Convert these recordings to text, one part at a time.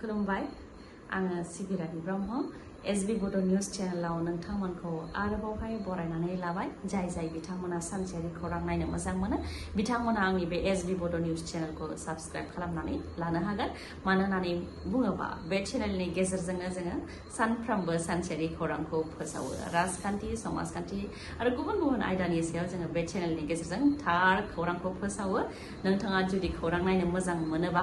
खुलुमबाय आङो सिबिरानि ब्रह्म एसबी बड' निउज चेनेलाव नोंथांमोनखौ आरोबावहाय बरायनानै लाबाय जाय बिथांमोना सानसेयारि खौरां नायनो मोजां मोनो बिथांमोना आंनि बे एसबी बड' निउज चेनेलखौ साबस्क्राइब खालामनानै लानो हागोन मानो होननानै बुङोबा बे चेनेलनि गेजेरजोंनो जोङो सानफ्रोमबो सानसेयारि खौरांखौ फोसावो राजखान्थि समाजखान्थि आरो गुबुन आयदानि सायाव जोङो बे चेनेलनि गेजेरजों थार खौरांखौ फोसावो नोंथाङा जुदि खौरां नायनो मोजां मोनोबा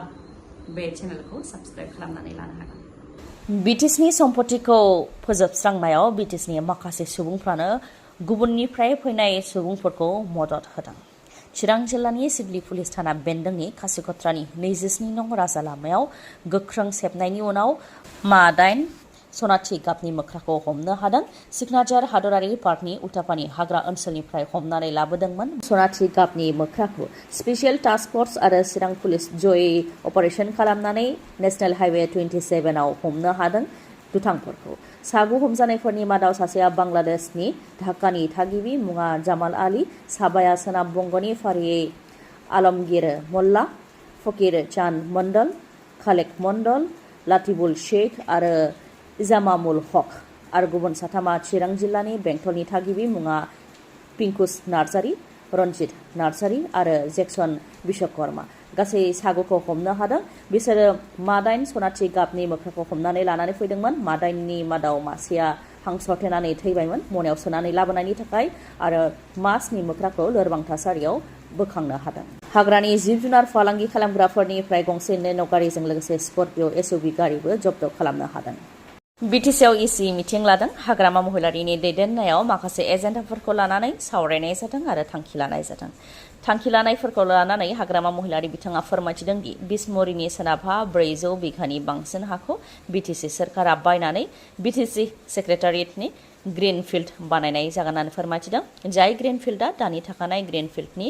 बे चेनेलखौ साबस्क्राइब खालामनानै लानो हागोन ब्रिटिशनि सम्पथिखौ फोजोबस्रांनायाव ब्रिटिशनि माखासे सुबुंफ्रानो गुबुननिफ्राय फैनाय सुबुंफोरखौ मदद होदों। चिरां जिल्लानि सिडली पुलिस थाना बेन्दोंनि खासिकत्रानि 27 नं राजा लामायाव गोख्रों सेबनायनि उनाव मा-8 सनाथि गाबनि मोख्राखौ हमनो हादों। सिकनाझार हादरारि पार्कनि उल्टापानि हाग्रा ओनसोलनिफ्राय हमनानै लाबोदोंमोन सनाथि गाबनि मोख्राखौ स्पेशल टास्क फर्स आरो चिरां पुलिस जयै अपारेशन खालामनानै नेशनेल हाइवे 27 आव हमनो हादों दुथांफोरखौ। सागु हमजानायफोरनि मादाव सासेया बांलादेशनि ढाकानि थागिबि मुङा जामाल आली, साबाया सोनाब बंगनि फारियै आलमगीर मोल्ला, फकीर चांद मंडल, खालेक मंडल, लातिबुल शेख आरो इजामामुल हक आरो गुबुन साथामा चिरां जिल्लानि बेंटलनि थागिबि मुङा पिंकुस नार्जारी, रनजित नार्जारी आरो जेक्सन बिश्वकर्मा। गासै सागुखौ हमनो हादों। बिसोरो मा-8 सनाथि गाबनि मोख्राखौ हमनानै लानानै फैदोंमोन। मा-8नि मादाव मासेया हां सरथेनानै थैबायमोन मनायाव सोनानै लाबोनायनि थाखाय आरो मा-9 मोख्राखौ लोरबां थासारियाव बोखांनो हादों। हाग्रानि जिब-जुनार फालांगि खालामग्राफोरनिफ्राय गंसे नेन' गारिजों लोगोसे स्कर्पिय' एसयूवी गारिबो जब्द खालामनो हादों। बिटिसिआव इसि मिटिं लादों। हाग्रामा महिलारिनि दैदेननायाव माखासे एजेन्डाफोरखौ लानानै सावरायनाय जादों आरो थांखि लानाय जादों। थांखि लानायफोरखौ लानानै हाग्रामा महिलारि बिथाङा फोरमायथिदों दि बिसमुरिनि सोनाबहा 400 बिघानि बांसिन हाखौ बिटिसि सोरखारा बायनानै बिटिसि सेक्रेटारियेटनि ग्रीनफिल्ड बानायनाय जागोन होननानै फोरमायथिदों। जाय ग्रीनफिल्डआ दानि थाखानाय ग्रीनफिल्डनि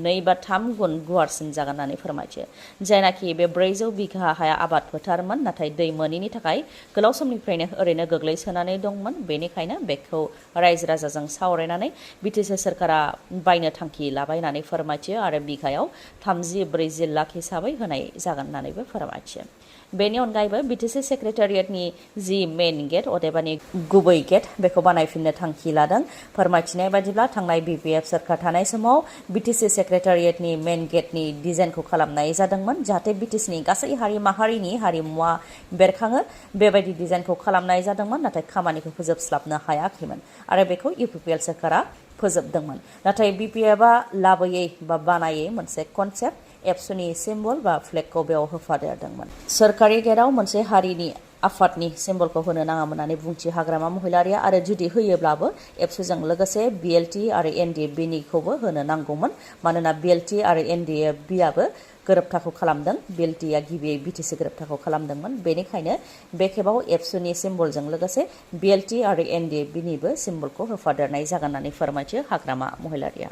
2 बा 3 गुन गुवारसिन जागोन होननानै फोरमायथियो। जायनाखि बे 400 बिघा हाया आबाद फोथारमोन नाथाय दै मोनैनि थाखाय गोलाव समनिफ्रायनो ओरैनो गोग्लैसोनानै दंमोन बेनिखायनो बेखौ रायजो राजाजों सावरायनानै बिटिसि सोरखारा बायनो थांखि लाबाय होननानै फोरमायथियो आरो बिघायाव 30-40 लाख हिसाबै होनाय जागोन होननानैबो फोरमायथियो। बेनि अनगायैबो बिटिसि सेक्रेटारियेटनि जि मेन गेट अदेबानि गुबै गेट बेखौ बानायफिननो थांखि लादों। फोरमायथिनाय बायदिब्ला थांनाय बिपिएफ सोरखार थानाय समाव बिटिसि सेक्रेटारियेटनि मेन गेटनि डिजाइनखौ खालामनाय जादोंमोन जाहाथे बिटिसिनि गासै हारि माहारिनि हारिमुवा बेरखाङो बेबायदि डिजाइनखौ खालामनाय जादोंमोन नाथाय खामानिखौ फोजोबस्लाबनो हायाखैमोन आरो बेखौ इउपिपिएल सोरखारा फोजोबदोंमोन। नाथाय बिपिएफआ लाबोयै बा बानायै मोनसे कनसेप्ट एबसुनि सिम्बल बा फ्लेगखौ बेयाव होफादेरदोंमोन। सोरखारि गेटआव मोनसे हारिनि आफादनि सिम्बलखौ होनो नाङामोन होननानै बुंथि हाग्रामा महिलारिया आरो जुदि होयोब्लाबो एबसुजों लोगोसे बिएलटि आरो एनडिएफबिनिखौबो होनो नांगौमोन मानोना बिएलटि आरो एनडिएफबिआबो गोरोबथाखौ खालामदों। बिएलटिआ गिबियै बिटिसि गोरोबथाखौ खालामदोंमोन बेनिखायनो बे खेबाव एबसुनि सिम्बलजों लोगोसे बिएलटि आरो एनडिएफबिनिबो सिम्बलखौ होफादेरनाय जागोन होननानै फोरमायथियो हाग्रामा महिलारिया।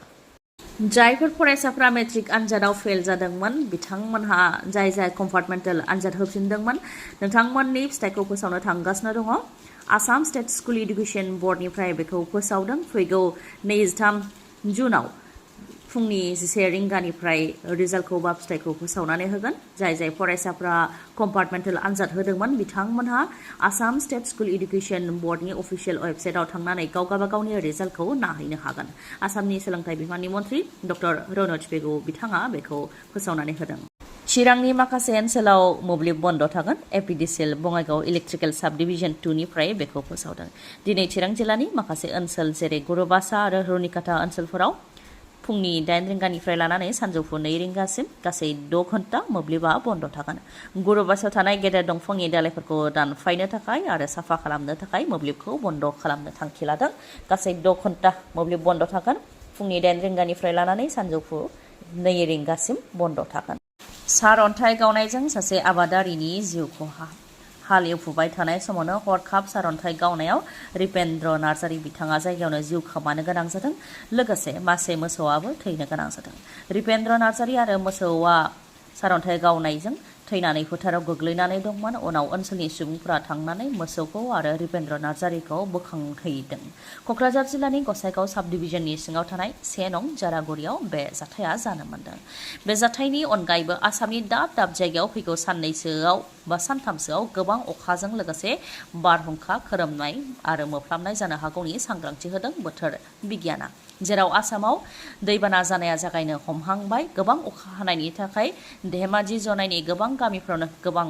जायफोर फरायसाफ्रा मेट्रिक आनजादाव फेल जादोंमोन बिथांमोनहा जाय कम्पार्टमेन्टेल आनजाद होफिनदोंमोन नोंथांमोननि फिथाइखौ फोसावनो थांगासिनो दङ। आसाम स्टेट स्कुल एडुकेशन बर्डनिफ्राय बेखौ फोसावदों। फैगौ 23 जुनाव फुंनि 11 रिंगानिफ्राय रिजाल्टखौ बा फिथाइखौ फोसावनानै होगोन। जाय फरायसाफ्रा कम्पार्टमेन्टेल आनजाद होदोंमोन बिथांमोनहा आसाम स्टेट स्कुल एडुकेशन बर्डनि अफिसियेल वेबसाइटआव थांनानै गावगावनि रिजाल्टखौ नायहैनो हागोन। आसामनि सोलोंथाइ बिफाननि मन्थ्रि डक्टर रनज पेगु बिथाङा बेखौ फोसावनानै होदों। चिरांनि माखासे ओनसोलाव मोब्लिब बन्द थागोन। एपिडिसिएल बङाइगाव इलेक्ट्रिकेल साब डिभिजन 2 निफ्राय बेखौ फोसावदों। दिनै चिरां जिल्लानि माखासे ओनसोल जेरै गुरुबासा आरो रुनिकाटा ओनसोलफोराव फुंनि 8 रिंगानिफ्राय लानानै सानजौफु 2 रिंगासिम गासै 6 घन्टा मोब्लिबा बन्द थागोन। गुरुबासाव थानाय गेदेर दंफांनि दालाइफोरखौ दानफायनो थाखाय आरो साफा खालामनो थाखाय मोब्लिबखौ बन्द खालामनो थांखि लादों। गासै 6 घन्टा मोब्लिब बन्द थागोन। फुंनि 8 रिंगानिफ्राय लानानै सानजौफु 2 रिंगासिम बन्द थागोन। सारअन्थाइ गावनायजों सासे आबादारिनि जिउ खहा। हाल एवफुबाय थानाय समावनो हरखाब सारअन्थाइ गावनायाव रिपेन्द्र नार्जारी बिथाङा जायगायावनो जिउ खोमानो गोनां जादों। लोगोसे मासे मोसौआबो थैनो गोनां जादों। रिपेन्द्र नार्जारी आरो मोसौआ सारअन्थाइ गावनायजों थैनानै फोथाराव गोग्लैनानै दंमोन। उनाव ओनसोलनि सुबुंफोरा थांनानै मोसौखौ आरो रिपेन्द्र नार्जारीखौ बोखांहैदों। कक्राझार जिल्लानि गसाइगाव साब डिभिजननि सिङाव थानाय 1 नं जारागुरियाव बे जाथाया जानो मोन्दों। बे जाथायनि अनगायैबो आसामनि दाब दाब जायगायाव फैगौ साननैसोआव बा सानथामसोआव गोबां अखाजों लोगोसे बारहुंखा खोरोमनाय आरो मोफ्लामनाय जानो हागौनि सांग्रांथि होदों बोथोर बिगियाना। जेराव आसामाव दैबाना जानाया जागायनो हमहांबाय। गोबां अखा हानायनि थाखाय धेमाजि जनायनि गोबां गामिफ्रावनो गोबां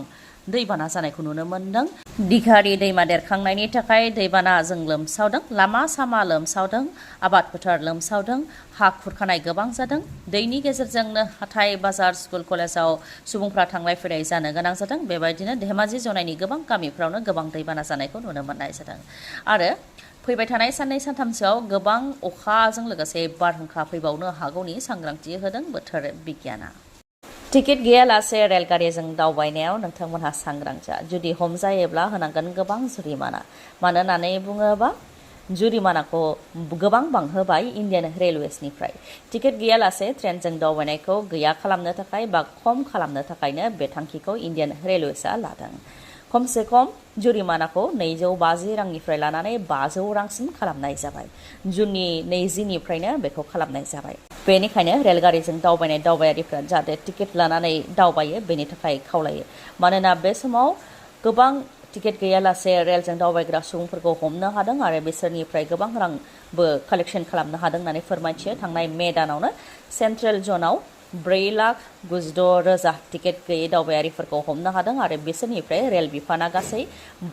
दैबाना जानायखौ नुनो मोन्दों। दिघारि दैमा देरखांनायनि थाखाय दैबानाजों लोमसावदों, लामा सामा लोमसावदों, आबाद फोथार लोमसावदों, हा खुरखानाय गोबां जादों। दैनि गेजेरजोंनो हाथाय बाजार स्कुल कलेजाव सुबुंफ्रा थांलाय फैलाय जानो गोनां जादों। बेबायदिनो धेमाजि जनायनि गोबां गामिफ्रावनो गोबां दैबाना जानायखौ नुनो मोननाय जादों। आरो फैबाय थानाय साननै सानथामसोआव गोबां अखाजों लोगोसे बारहुंखा फैबावनो हागौनि सांग्रांथि होदों बोथोर बिगियाना। टिकेट गैयालासे रेलगारिजों दावबायनायाव नोंथांमोनहा सांग्रां जा। जुदि हमजायोब्ला होनांगोन गोबां जुरिमाना। मानो होननानै बुङोबा जुरिमानाखौ गोबां बांहोबाय इन्डियान रेलवेसनिफ्राय। टिकेट गैयालासे ट्रेनजों दावबायनायखौ गैया खालामनो थाखाय बा खम खालामनो थाखायनो बे थांखिखौ इन्डियान रेलवेसआ लादों। खमसे खम जुरिमानाखौ 250 रांनिफ्राय लानानै 500 रांसिम खालामनाय जाबाय। जुननि 20निफ्रायनो बेखौ खालामनाय जाबाय। बेनिखायनो रेलगारिजों दावबायनाय दावबायारिफ्रा जाहाथे टिकेट लानानै दावबायो बेनि थाखाय खावलायो। मानोना बे समाव गोबां टिकेट गैयालासे रेलजों दावबायग्रा सुबुंफोरखौ हमनो हादों आरो बिसोरनिफ्राय गोबां रांबो कालेक्सन खालामनो हादों होननानै फोरमायथियो। थांनाय मे दानावनो सेन्ट्रेल जनाव 4,96,000 टिकेट गैयै दावबायारिफोरखौ हमनो हादों आरो बिसोरनिफ्राय रेल बिफाना गासै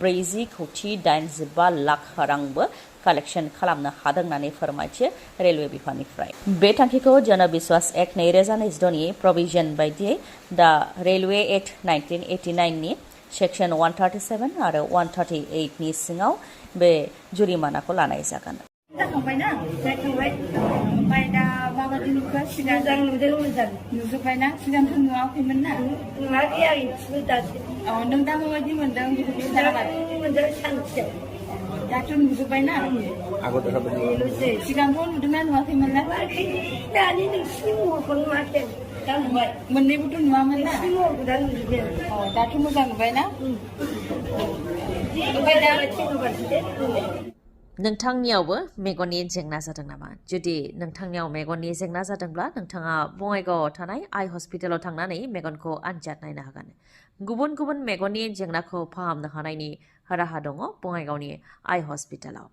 40,85 लाख रांबो कालेक्सन खालामनो हादों होननानै फोरमायथियो रेलवे बिफाननिफ्राय। बे थांखिखौ जन बिश्वास एक्ट 2022नि प्रभिजन बायदियै दा रेलवे एक्ट 1989नि सेक्सन 137 आरो 138नि सिङाव बे जुरिमानाखौ लानाय जागोन। जाखांबायना? जाखांबाय। ओमफ्राय दा माबायदि नुखो? सिगां मोजां नुदों, मोजां नुजोब्बायना? सिगांथ' नुवाखैमोन ना? नुवाखै आं इसेबो दासो। नों दा माबायदि मोनदों बेखौ खिन्थानांगोन। मोनदों सानसे। दाथ' नुजोब्बायना? बेल'सै। सिगांथ' नुदोंना नुवाखैमोन ना? नुवाखै। दानि नोंसिनि महरखौ नुवाखै। दा नुबाय। मोननैबोथ' नुवामोन ना? नोंसिनि महरखौ दा नुजोबबाय। दाथ' मोजां नुबायना? ओमफ्राय दा नोंथांनियावबो मेगननि जेंना जादों नामा? जुदि नोंथांनियाव मेगननि जेंना जादोंब्ला नोंथाङा बङाइगावआव थानाय आइ हस्पिटालाव थांनानै मेगनखौ आनजाद नायनो हागोन। गुबुन गुबुन मेगननि जेंनाखौ फाहामनो हानायनि राहा दङ बङाइगावनि आइ हस्पिटालाव।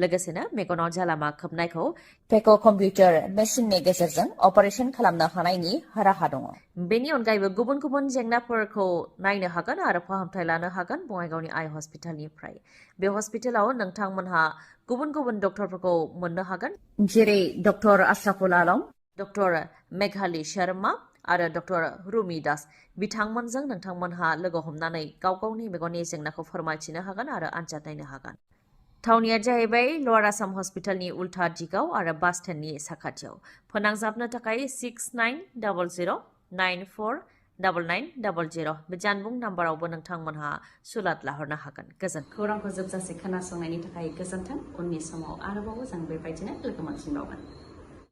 लोगोसेनो मेगनाव जालामा खोबनायखौ फेक' कम्पिउटार मेसिननि गेजेरजों अपारेसन खालामनो हानायनि राहा दङ। बेनि अनगायैबो गुबुन गुबुन जेंनाफोरखौ नायनो हागोन आरो फाहामथाय लानो हागोन बङाइगावनि आइ हस्पिटालनिफ्राय। बे हस्पिटालाव नोंथांमोनहा गुबुन गुबुन डक्टरफोरखौ मोननो हागोन, जेरै डक्टर आशराफुल आलम, डक्टर मेघाली शर्मा आरो डक्टर रुमि दास। बिथांमोनजों नोंथांमोनहा लोगो हमनानै गाव गावनि मेगननि जेंनाखौ फोरमायथिनो हागोन आरो आनजाद नायनो हागोन। थावनिया जाहैबाय लवार आसाम हस्पिटालनि उल्था दिगाव आरो बास स्टेन्डनि साखाथियाव। फोनांजाबनो थाखाय 6900949900 बे जानबुं नाम्बारावबो नोंथांमोनहा सुलाद लाहरनो हागोन। गोजोन खौरांखौ जोबजासे खोनासंनायनि थाखाय गोजोन्थों। उननि समाव आरोबाव जों बेबायदिनो लोगो मोनफिनबावगोन।